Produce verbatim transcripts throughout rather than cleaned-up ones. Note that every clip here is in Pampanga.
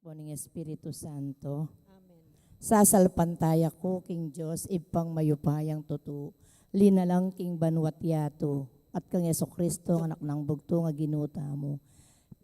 Apo, ning Espiritu Santo. Amen. Sasalpantaya ku king Dios, Ibpang mayupayang tutu, linalang king banua't yatu, at kang Jesucristo, Anak nang bugtung a Ginu tamu.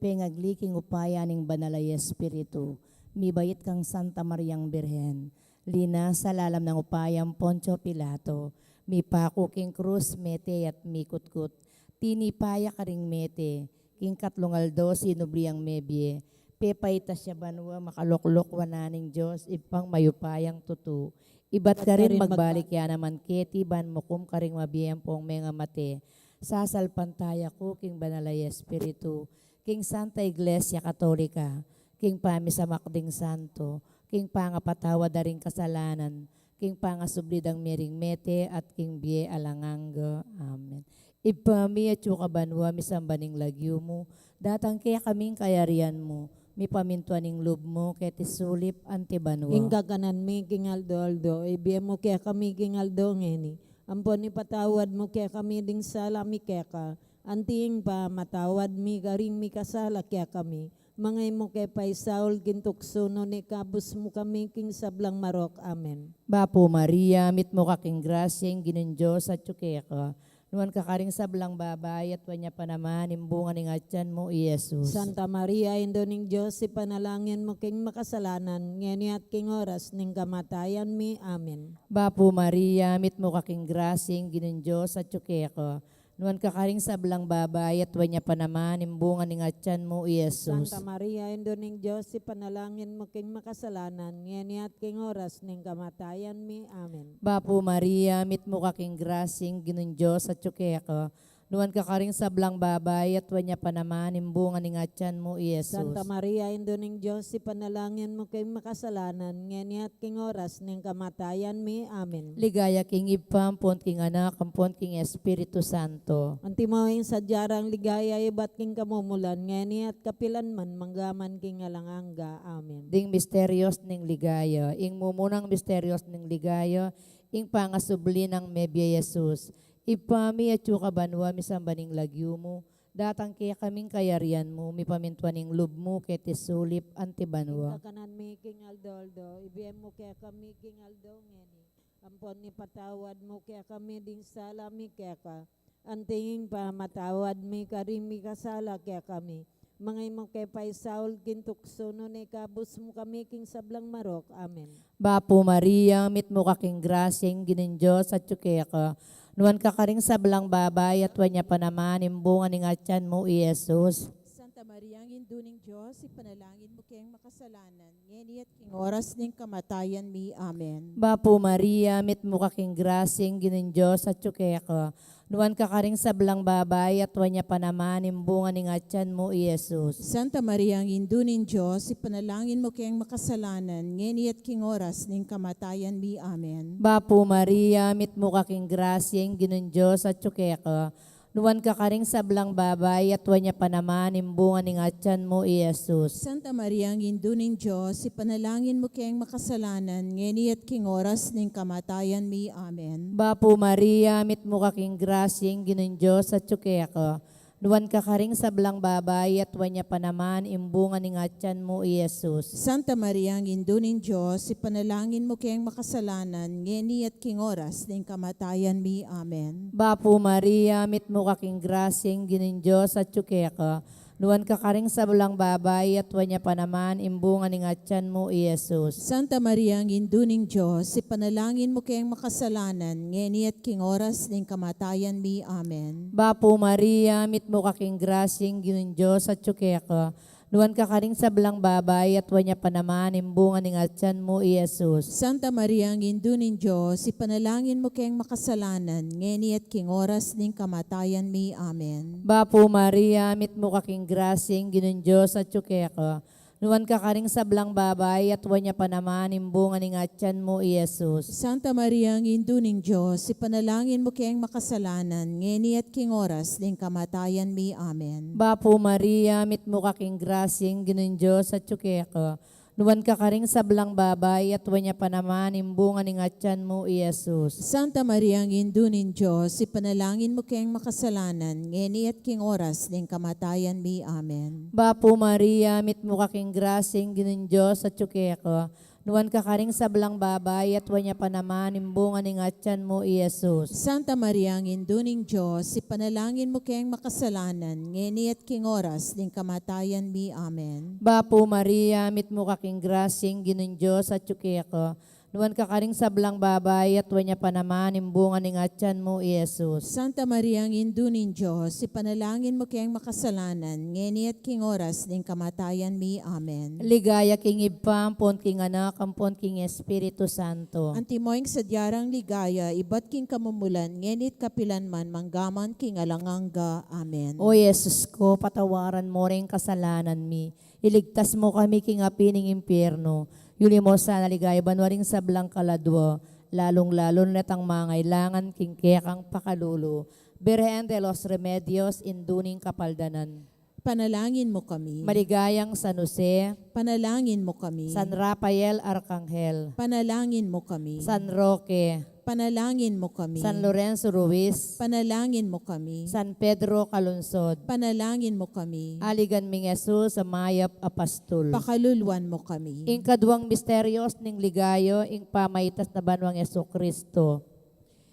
Pengagli king upaya ning Banal a Espiritu, mibait kang Santa Mariang Birhen, linasa lalam nang upayang Poncio Pilato, mipaku king krus, mete at mikutkut. Tinipa ya karing mete, king katlung aldo sinubli yang mebie, pepaitas ya banua, makalukluk wanan ning Dios, Ibpang mayupayang tutu. Ibat karin magbalik ya naman keti ban mukum karing mabie ampong mengamate. Sasalpantaya ku king Banal a Espiritu, king Santa Iglesia Katolika, king pamisamak ding santo, king pangapatawad da ring kasalanan, king pangasubli dang miring mete, at king bie alang angga. Amen. Ibpa mi, atsu ka banua, misamban ing lagyu mu, datang kekami ing kayarian mu, mipamintuan ing lub mu, keti sulip anti banua. Ing kakanan mi king aldo-aldo, ibie mu kekami king aldo ngeni. Ampon ipatawad mu kekami ding sala mi keka, anti ing pamatawad mi karing mikasala kekami. Manga e mu ke paisaul king tuksu, nune ikabus mu kami king sablang marok. Amen. Bapu Maria, mitmu ka king grasya, ing Ginung Dios atyu keka. Nuan ka karing sablang babai, at nuan ya pa naman ing bunga ning atyan mu, i Jesus. Santa Maria, Indu ning Dios, ipanalangin mu keng makasalanan, ngeni at king oras ning kamatayan mi. Amen. Bapu Maria, mitmu ka king grasya, ing Ginung Dios atyu keka. Nuan ka karing sablang babai, at nuan ya pa naman ing bunga ning atyan mu, i Jesus. Santa Maria, Indu ning Dios, ipanalangin mu keng makasalanan, ngeni at king oras ning kamatayan mi. Amen. Bapu Maria, mitmu ka king grasya, ing Ginung Dios atyu keka. Nuan ka karing sablang babai, at nuan ya pa naman ing bunga ning atyan mu, i Jesus. Santa Maria, Indu ning Dios, ipanalangin mu keng makasalanan, ngeni at king oras ning kamatayan mi. Amen. Ligaya king Ibpa, ampon king Anak, ampon king Espiritu Santo. Antimo ing sadya rang ligaya ibat king kamumulan, ngeni at kapilan man, mangga man king alang angga. Amen. Ding misterios ning ligaya. Ing mumunang misterios ning ligaya, ing pangasubli nang mebie Jesus. Ibpa mi, atyu ka banua, misamban ing lagyu mu, datang kekami ing kayarian mu, mipamintuan ing lub mu, keti sulip anti banua. Ing kakanan mi king aldo-aldo, ibie mu kekami king aldo ngeni. Ampon ipatawad mu kekami ding sala mi keka, anti ing pamatawad mi karing mikasala kekami. Manga e mu ke paisaul king tuksu, nune ikabus mu kami king sablang marok. Amen. Bapu Maria, mitmu ka king grasya, ing Ginung Dios atyu keka. Nuan ka karing sablang babai, at nuan ya pa naman ing bunga ning atyan mu, i Jesus. Santa Maria, Indu ning Dios, ipanalangin mu keng makasalanan, ngeni at king oras ning kamatayan mi. Amen. Bapu Maria, mitmu ka king grasya, ing Ginung Dios atyu keka. Nuan ka karing sablang babai, at nuan ya pa naman ing bunga ning atyan mu, i Jesus. Santa Maria, Indu ning Dios, ipanalangin mu keng makasalanan, ngeni at king oras ning kamatayan mi. Amen. Bapu Maria, mitmu ka king grasya, ing Ginung Dios atyu keka. Nuan ka karing sablang babai, at nuan ya pa naman ing bunga ning atyan mu, i Jesus. Santa Maria, Indu ning Dios, ipanalangin mu keng makasalanan, ngeni at king oras ning kamatayan mi. Amen. Bapu Maria, mitmu ka king grasya, ing Ginung Dios atyu keka. Nuan ka karing sablang babai, at nuan ya pa naman ing bunga ning atyan mu, i Jesus. Santa Maria, Indu ning Dios, ipanalangin mu keng makasalanan, ngeni at king oras ning kamatayan mi. Amen. Bapu Maria, mitmu ka king grasya, ing Ginung Dios atyu keka. Nuan ka karing sablang babai, at nuan ya pa naman ing bunga ning atyan mu, i Jesus. Santa Maria, Indu ning Dios, ipanalangin mu keng makasalanan, ngeni at king oras ning kamatayan mi. Amen. Bapu Maria, mitmu ka king grasya, ing Ginung Dios atyu keka. Nuan ka karing sablang babai, at nuan ya pa naman ing bunga ning atyan mu, i Jesus. Santa Maria, Indu ning Dios, ipanalangin mu keng makasalanan, ngeni at king oras ning kamatayan mi. Amen. Bapu Maria, mitmu ka king grasya, ing Ginung Dios atyu keka. Nuan ka karing sablang babai, at nuan ya pa naman ing bunga ning atyan mu, i Jesus. Santa Maria, Indu ning Dios, ipanalangin mu keng makasalanan, ngeni at king oras ning kamatayan mi. Amen. Bapu Maria, mitmu ka king grasya, ing Ginung Dios atyu keka. Nuan ka karing sablang babai, at nuan ya pa naman ing bunga ning atian mu, i Jesus. Santa Maria, Indu ning Dios, ipanalangin mu keng makasalanan, ngeni at king oras ning kamatayan mi. Amen. Bapu Maria, mitmu ka king grasya, ing Ginung Dios atyu keka. Nuan ka karing sablang babai, at nuan ya pa naman ing bunga ning atian mu, i Jesus. Santa Maria, Indu ning Dios, ipanalangin mu keng makasalanan, ngeni at king oras ning kamatayan mi. Amen. Bapu Maria, mitmu ka king grasya, ing Ginung Dios atyu keka. Nuan ka karing sablang babai, at nuan ya pa naman ing bunga ning atian mu, i Jesus. Santa Maria, Indu ning Dios, ipanalangin mu keng makasalanan, ngeni at king oras ning kamatayan mi. Amen. Ligaya king Ibpa, ampon king Anak, ampon king Espiritu Santo. Antimo ing sadyang ligaya, ibat king kamumulan, ngeni at kapilan man, mangga man king alang angga. Amen. O Jesus ko, patawaran mu ring kasalanan mi, iligtas mu kami king api ning impyerno, yuli mu sana king banua ring sablang kaladua, lalung-lalu na retang mangailangan king kekang pakalulu. Birhen de los Remedios, Indu ning Kapaldanan. Panalangin mu kami. Maligayang San Jose. Panalangin mu kami. San Rafael Arkanghel. Panalangin mu kami. San Roque. Panalangin mu kami. San Lorenzo Ruiz. Panalangin mu kami. San Pedro Calungsod. Panalangin mu kami. Aligan ming Jesus a mayap a pastul. Pakaluluan mu kami. Ing kaduang misteryos ning ligaya, ing pamaitas na banuang Jesucristo.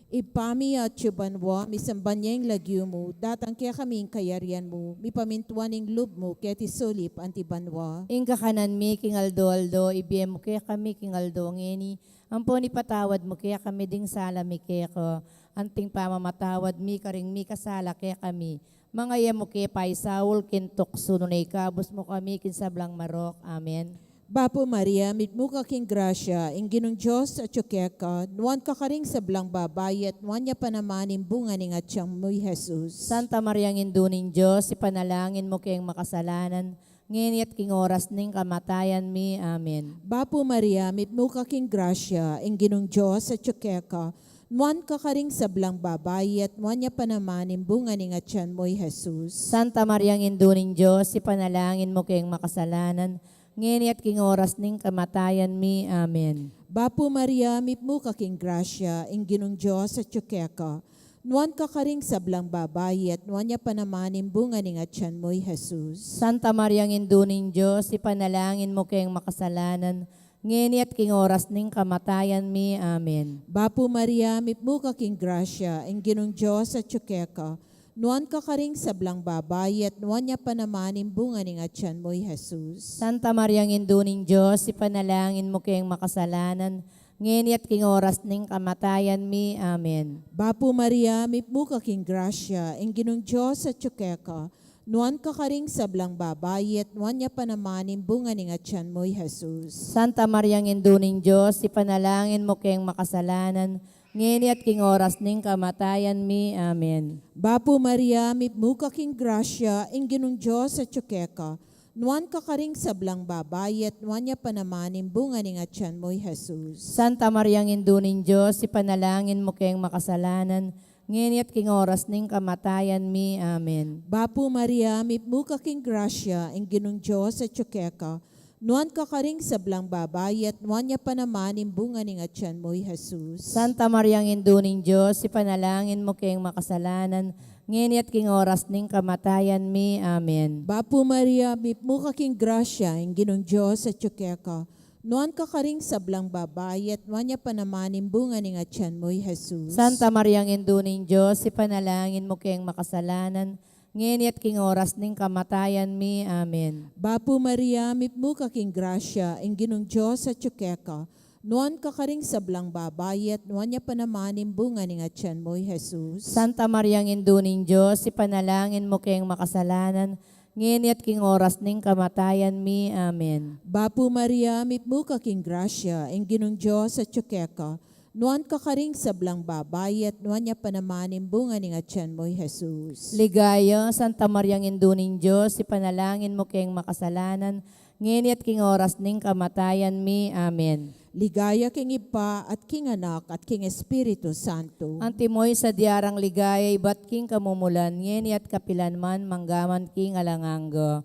Ibpa mi atsu ka banua, misamban ya ing lagyu mu, datang kekami ing kayarian mu, mipamintuan ing lub mu keti sulip anti banua. Ing kakanan mi king aldo-aldo, ibie mu kekami king aldo ngeni, ampon ipatawad mu kekami ding sala mi keka, anting pamamatawad mi karing mikasala kekami. Manga e mu ke paisaul king tuksu, nune ikabus mu kami king sablang marok. Amen. Bapu Maria, mitmu ka king grasya, ing Ginung Dios atyu keka, nuan ka karing sablang babai, at nuan ya pa naman ing bunga ning atian mu, i Jesus. Santa Maria, Indu ning Dios, ipanalangin mu keng makasalanan, ngeni at king oras ning kamatayan mi. Amen. Bapu Maria, mitmu ka king grasya, ing Ginung Dios atyu keka, nuan ka karing sablang babai, at nuan ya pa naman ing bunga ning atian mu, i Jesus. Santa Maria, Indu ning Dios, ipanalangin mu keng makasalanan, ngeni at king oras ning kamatayan mi. Amen. Bapu Maria, mitmu ka king grasya, ing Ginung Dios atyu keka, nuan ka karing sablang babai, at nuan ya pa naman ing bunga ning atian mu, i Jesus. Santa Maria, Indu ning Dios, ipanalangin mu keng makasalanan, ngeni at king oras ning kamatayan mi. Amen. Bapu Maria, mitmu ka king grasya, ing Ginung Dios atyu keka, nuan ka karing sablang babai, at nuan ya pa naman ing bunga ning atian mu, i Jesus. Santa Maria, Indu ning Dios, ipanalangin mu keng makasalanan, ngeni at king oras ning kamatayan mi. Amen. Bapu Maria, mitmu ka king grasya, ing Ginung Dios atyu keka, nuan ka karing sablang babai, at nuan ya pa naman ing bunga ning atian mu, i Jesus. Santa Maria, Indu ning Dios, ipanalangin mu keng makasalanan, ngeni at king oras ning kamatayan mi. Amen. Bapu Maria, mitmu ka king grasya, ing Ginung Dios atyu keka, nuan ka karing sablang babai, at nuan ya pa naman ing bunga ning atian mu, i Jesus. Santa Maria, Indu ning Dios, ipanalangin mu keng makasalanan, ngeni at king oras ning kamatayan mi. Amen. Bapu Maria, mitmu ka king grasya, ing Ginung Dios atyu keka, nuan ka karing sablang babai, at nuan ya pa naman ing bunga ning atian mu, i Jesus. Santa Maria, Indu ning Dios, ipanalangin mu keng makasalanan, ngeni at king oras ning kamatayan mi. Amen. Bapu Maria, mitmu ka king grasya, ing Ginung Dios atyu keka, nuan ka karing sablang babai, at nuan ya pa naman ing bunga ning atian mu, i Jesus. Santa Maria, Indu ning Dios, ipanalangin mu keng makasalanan, ngeni at king oras ning kamatayan mi. Amen. Bapu Maria, mitmu ka king grasya, ing Ginung Dios atyu keka, nuan ka karing sablang babai, at nuan ya pa naman ing bunga ning atian mu, i Jesus. Santa Maria, Indu ning Dios, ipanalangin mu keng makasalanan, ngeni at king oras ning kamatayan mi. Amen. Bapu Maria, mitmu ka king grasya, ing Ginung Dios atyu keka, nuan ka karing sablang babai, at nuan ya pa naman ing bunga ning atian mu, i Jesus. Ligaya, Santa Maria, Indu ning Dios, ipanalangin mu keng makasalanan, ngeni at king oras ning kamatayan mi. Amen. Ligaya king Ibpa, at king Anak, at king Espiritu Santo. Antimo ing sadyang ligaya, ibat king kamumulan, ngeni at kapilan man, mangga man king alang angga.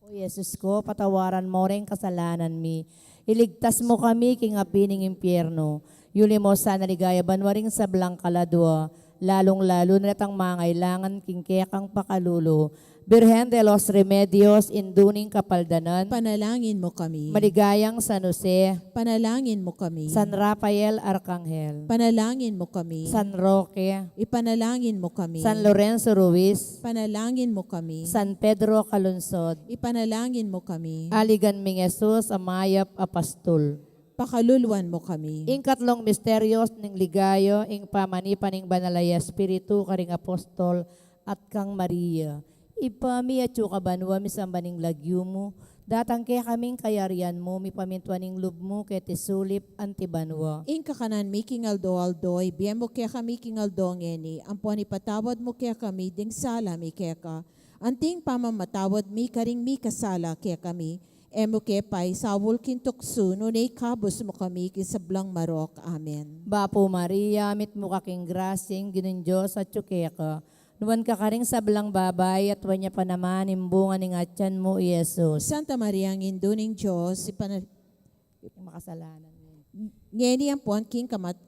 O Jesus ko, patawaran mo ring kasalanan mi. Iligtas mo kami king api ning impyerno. Yuli mo sana ligaya banua ring sablang kaladua, lalung-lalu na retang mangailangan king kekang pakalulu. Birhen de los Remedios, Indu ning Kapaldanan. Ipanalangin mo kami. Maligayang San Jose. Ipanalangin mo kami. San Rafael Arkanghel. Ipanalangin mo kami. San Roque. Ipanalangin mo kami. San Lorenzo Ruiz. Ipanalangin mo kami. San Pedro Calungsod. Ipanalangin mo kami. Aligan ming Jesus a mayap a pastul. Pakaluluan mo kami. Ing katlung misteryos ning ligaya, ing pamanipa ning Banal a Espiritu karing apostol at kang Maria. Ibpa mi, atsu ka banua, misamban ing lagyu mu, datang kekami ing kayarian mu, mipamintuan ing lub mu keti sulip anti banua. Ing kakanan mi king aldo-aldo ibie mu kekami king aldo ngeni, ampon ipatawad mu kekami ding sala mi keka, anti ing pamamatawad mi karing mikasala kekami. E mu ke paisaul king tuksu, nune ikabus mu kami king sablang marok. Amen. Bapu Maria, mitmu ka king grasya, ing Ginung Dios atsu keka. Nuan ka karing sablang babai, at nuan ya pa naman ing bunga ning atian mu, i Jesus. Santa Maria, Indu ning Dios, ipana- Makasalanan mi. Ngeni ampon king kamat-,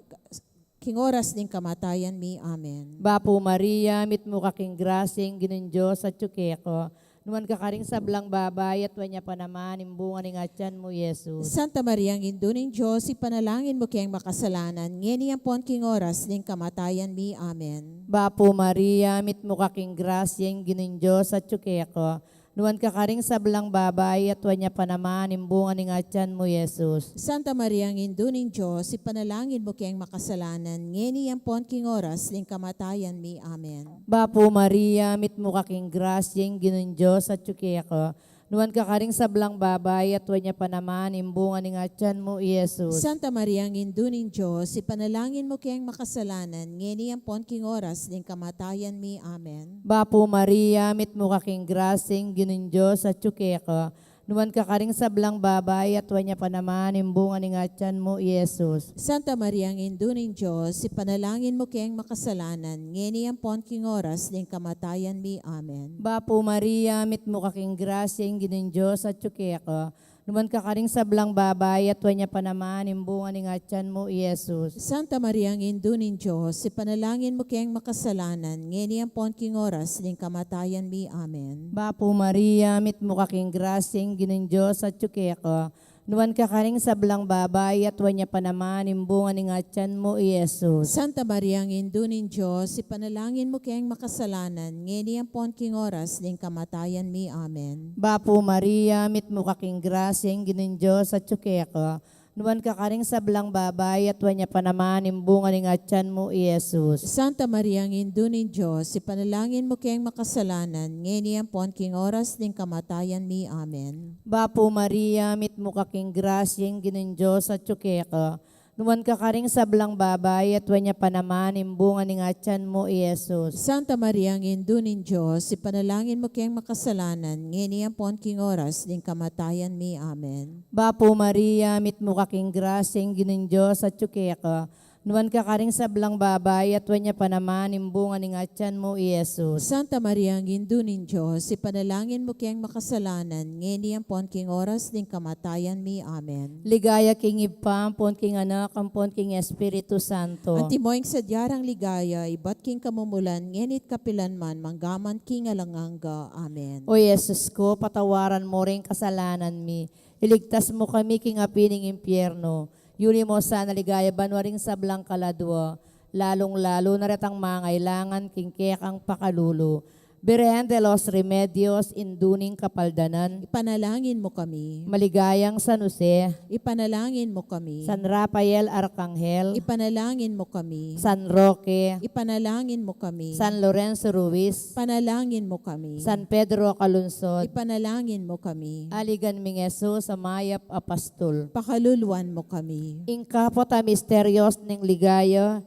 king oras ning kamatayan mi. Amen. Bapu Maria, mitmu ka king grasya, ing Ginung Dios atsu keka. Nuan ka karing sablang babai, at nuan ya pa naman ing bunga ning atian mu, i Jesus. Santa Maria, Indu ning Dios, ipanalangin mu keng makasalanan, ngeni ampon king oras ning kamatayan mi. Amen. Bapu Maria, mitmu ka king grasya, ing Ginung Dios atsu keka. Nuan ka karing sablang babai, at nuan ya pa naman ing bunga ning atian mu, i Jesus. Santa Maria, Indu ning Dios, ipanalangin mu keng makasalanan, ngeni ampon king oras ning kamatayan mi. Amen. Bapu Maria, mitmu ka king grasya, ing Ginung Dios atsu keka. Nuan ka karing sablang babai, at nuan ya pa naman ing bunga ning atian mu, i Jesus. Santa Maria, Indu ning Dios, ipanalangin mu keng makasalanan, ngeni ampon king oras ning kamatayan mi. Amen. Bapu Maria, mitmu ka king grasya, ing Ginung Dios atsu keka. Nuan ka karing sablang babai, at nuan ya pa naman ing bunga ning atian mu, i Jesus. Santa Maria, Indu ning Dios, ipanalangin mu keng makasalanan, ngeni ampon king oras ning kamatayan mi. Amen. Bapu Maria, mitmu ka king grasya, ing Ginung Dios atsu keka. Nuan ka karing sablang babai, at nuan ya pa naman ing bunga ning atian mu, i Jesus. Santa Maria, Indu ning Dios, ipanalangin mu keng makasalanan, ngeni ampon king oras ning kamatayan mi. Amen. Bapu Maria, mitmu ka king grasya, ing Ginung Dios atsu keka. Nuan ka karing sablang babai, at nuan ya pa naman ing bunga ning atian mu, i Jesus. Santa Maria, Indu ning Dios, ipanalangin mu keng makasalanan, ngeni ampon king oras ning kamatayan mi. Amen. Bapu Maria, mitmu ka king grasya, ing Ginung Dios atsu keka. Nuan ka karing sablang babai, at nuan ya pa naman ing bunga ning atian mu, i Jesus. Santa Maria, Indu ning Dios, ipanalangin mu keng makasalanan, ngeni ampon king oras ning kamatayan mi. Amen. Bapu Maria, mitmu ka king grasya, ing Ginung Dios atsu keka. Nuan ka karing sablang babai, at nuan ya pa naman ing bunga ning atian mu, i Jesus. Santa Maria, Indu ning Dios, ipanalangin mu keng makasalanan, ngeni ampon king oras ning kamatayan mi. Amen. Bapu Maria, mitmu ka king grasya, ing Ginung Dios atsu keka. Nuan ka karing sablang babai, at nuan ya pa naman ing bunga ning atian mu, i Jesus. Santa Maria, Indu ning Dios, ipanalangin mu keng makasalanan, ngeni ampon king oras ning kamatayan mi. Amen. Ligaya king Ibpa, ampon king Anak, ampon king Espiritu Santo. Antimo ing sadya rang ligaya, ibat king kamumulan, ngeni't kapilan man, manggaman king alang angga. Amen. O Jesus ko, patawaran mo ring kasalanan mi. Iligtas mo kami king api ning impyerno. Yuli mo sana ligaya banua ring sablang kaladua, lalung-lalu na retang mangailangan king kekang pakalulu. Birhen de los Remedios, Indu ning Kapaldanan. Ipanalangin mo kami. Maligayang San Jose. Ipanalangin mo kami. San Rafael Arkanghel. Ipanalangin mo kami. San Roque. Ipanalangin mo kami. San Lorenzo Ruiz. Ipanalangin mo kami. San Pedro Calungsod. Ipanalangin mo kami. Aligan ming Jesus a mayap a pastul. Pakaluluan mo kami. Ing kaput a misterios ning ligaya,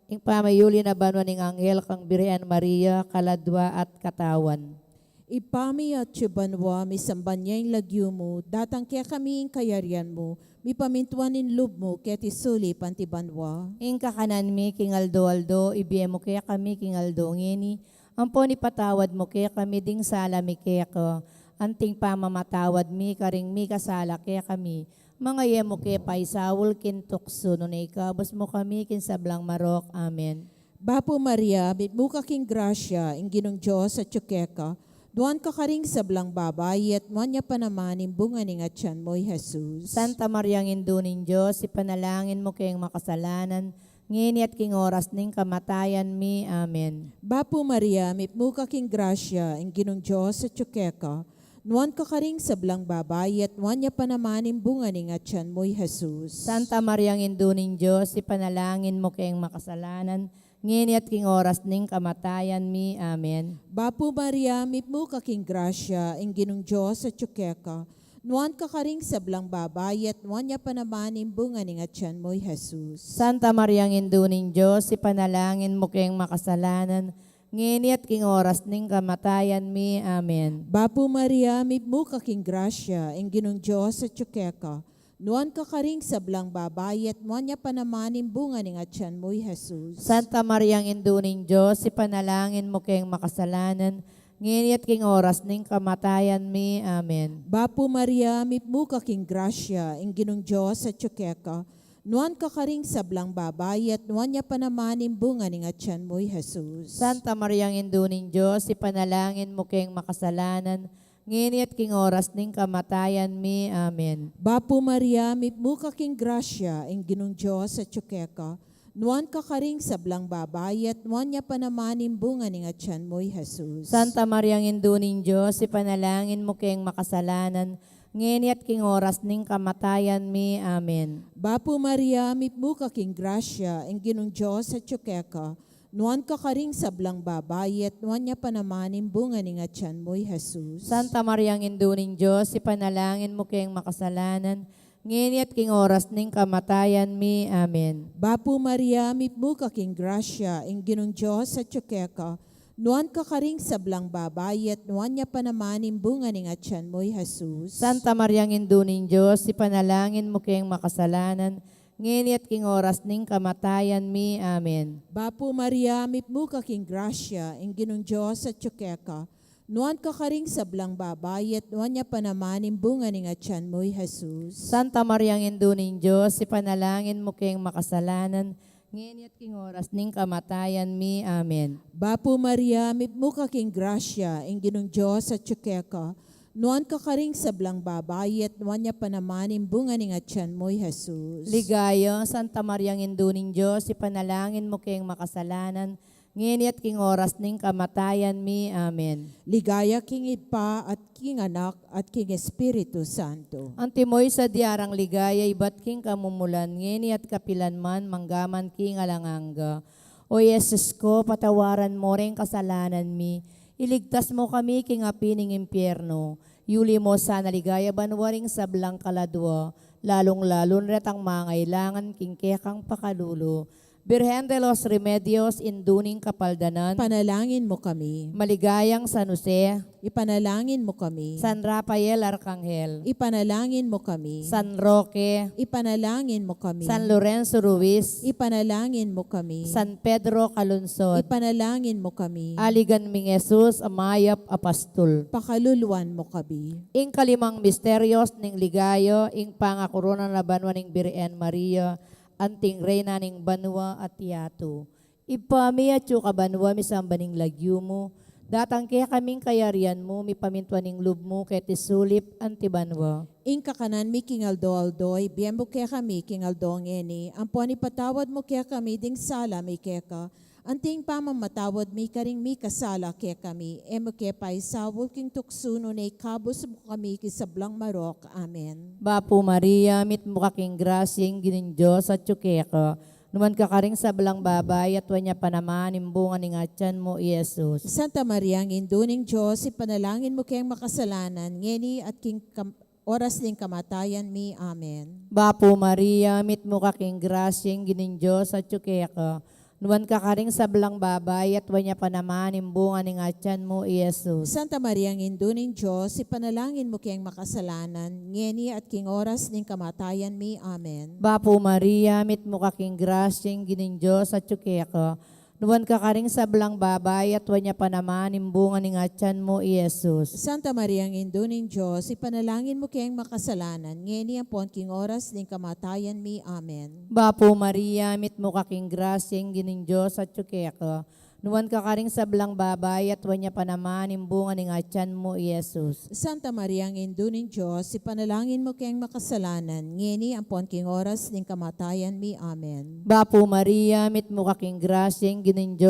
ing pamayuli na banua ning anghel kang Birhen Maria, kaladua at katawan. Ibpa mi atsu ka banua, misamban ya ing lagyu mu, datang kekami ing kayarian mu, mipamintuan ing lub mu keti sulip anti banua. Ing kakanan mi king aldo-aldo ibie mu kekami king aldo ngeni, ampon ipatawad mu kekami ding sala mi keka, Anting pamamatawad mi karing mikasala kekami, manga e mu ke paisaul king tuksu, nune ikabus mu kami king sablang marok. Amen. Bapu Maria, mitmu ka king grasya, ing Ginung Dios atyu keka, nuan ka karing sablang babai, at nuan ya pa naman ing bunga ning atyan mu, i Jesus. Santa Maria, Indu ning Dios, ipanalangin mu keng makasalanan, ngeni at king oras ning kamatayan mi. Amen. Bapu Maria, mitmu ka king grasya, ing Ginung Dios atyu keka, nuan ka karing sablang babai, at nuan ya pa naman ing bunga ning atyan mu, i Jesus. Santa Maria, Indu ning Dios, ipanalangin mu keng makasalanan, ngeni at king oras ning kamatayan mi. Amen. Bapu Maria, mitmu ka king grasya, ing Ginung Dios atyu keka, nuan ka karing sablang babai, at nuan ya pa naman ing bunga ning atyan mu, i Jesus. Santa Maria, Indu ning Dios, ipanalangin mu keng makasalanan, ngeni at king oras ning kamatayan mi. Amen. Bapu Maria, mitmu ka king grasya, ing Ginung Dios atyu keka, nuan ka karing sablang babai, at nuan ya pa naman ing bunga ning atyan mu, i Jesus. Santa Maria, Indu ning Dios, ipanalangin mu keng makasalanan, ngeni at king oras ning kamatayan mi. Amen. Bapu Maria, mitmu ka king grasya, ing Ginung Dios atyu keka, nuan ka karing sablang babai, at nuan ya pa naman ing bunga ning atyan mu, i Jesus. Santa Maria, Indu ning Dios, ipanalangin mu keng makasalanan, ngeni at king oras ning kamatayan mi. Amen. Bapu Maria, mitmu ka king grasya, ing Ginung Dios atyu keka, nuan ka karing sablang babai, at nuan ya pa naman ing bunga ning atyan mu, i Jesus. Santa Maria, Indu ning Dios, ipanalangin mu keng makasalanan, ngeni at king oras ning kamatayan mi. Amen. Bapu Maria, mitmu ka king grasya, ing Ginung Dios atyu keka, nuan ka karing sablang babai, at nuan ya pa naman ing bunga ning atyan mu, i Jesus. Santa Maria, Indu ning Dios, ipanalangin mu keng makasalanan, ngeni at king oras ning kamatayan mi. Amen. Bapu Maria, mitmu ka king grasya, ing Ginung Dios atyu keka, nuan ka karing sablang babai, at nuan ya pa naman ing bunga ning atyan mu, i Jesus. Santa Maria, Indu ning Dios, ipanalangin mu keng makasalanan, ngeni at king oras ning kamatayan mi. Amen. Bapu Maria, mitmu ka king grasya, ing Ginung Dios atyu keka, nuan ka karing sablang babai, at nuan ya pa naman ing bunga ning atyan mu, i Jesus. Santa Maria, Indu ning Dios, ipanalangin mu keng makasalanan, ngeni at king oras ning kamatayan mi. Amen. Bapu Maria, mitmu ka king grasya, ing Ginung Dios atyu keka, nuan ka karing sablang babai, at nuan ya pa naman ing bunga ning atyan mu, i Jesus. Ligaya, Santa Maria, Indu ning Dios, ipanalangin mu keng makasalanan, ngeni at king oras ning kamatayan mi. Amen. Ligaya king Ibpa, at king Anak, at king Espiritu Santo. Antimo ing sadya rang ligaya ibat king kamumulan, ngeni at kapilan man, mangga man king alang angga. O Jesus ko, patawaran mu ring kasalanan mi, iligtas mu kami king api ning impyernu, yuli mu sana king ligaya banua ring sablang kaladua, lalung-lalu na retang mangailangan king kekang pakalulu. Birhen de los Remedios, Indu ning Kapaldanan, ipanalangin mu kami. Maligayang San Jose, ipanalangin mu kami. San Rafael Arkanghel, ipanalangin mu kami. San Roque, ipanalangin mu kami. San Lorenzo Ruiz, ipanalangin mu kami. San Pedro Calungsod, ipanalangin mu kami. Aligan ming Jesus a mayap a pastul, pakaluluan mu kami. Ing kalimang misterios ning ligaya, ing pangakorona na banua ning Birhen Maria, anting Reyna ning banua at yatu. Ibpa mi, atsu ka banua, misamban ing lagyu mu, datang kekami ing kayarian mu, mipamintuan ing lub mu keti sulip anti banua. Ing kakanan mi king aldo-aldo ibie mu kekami king aldo ngeni, ampon ipatawad mu kekami ding sala mi keka, anti ing pamamatawad mi karing mikasala kekami, e mu ke paisaul king tuksu, nune ikabus mu kami king sablang marok. Amen. Bapu Maria, mitmu ka king grasya, ing Ginung Dios atsu keka, nuan ka karing sablang babai, at nuan ya pa naman ing bunga ning atyan mu, i Jesus. Santa Maria, Indu ning Dios, ipanalangin mu keng makasalanan, ngeni at king kam- oras ning kamatayan mi. Amen. Bapu Maria, mitmu ka king grasya, ing Ginung Dios atsu keka, nuan ka karing sablang babai, at nuan ya pa naman ing bunga ning atyan mu, i Jesus. Santa Maria, Indu ning Dios, ipanalangin mu keng makasalanan, ngeni at king oras ning kamatayan mi. Amen. Bapu Maria, mitmu ka king grasya, ing Ginung Dios atsu keka, Nuan ka karing sablang babai, at nuan ya pa naman ing bunga ning atian mu, i Jesus. Santa Maria, Indu ning Dios, ipanalangin mu keng makasalanan, ngeni ampon king oras ning kamatayan mi. Amen. Bapu Maria, mitmu ka king grasya, ing Ginung Dios atyu keka. Nuan ka karing sablang babai, at nuan ya pa naman ing bunga ning atian mu, i Jesus. Santa Maria, Indu ning Dios, ipanalangin mu keng makasalanan, ngeni ampon king oras ning kamatayan mi. Amen. Bapu Maria, mitmu ka king grasya, ing Ginung Dios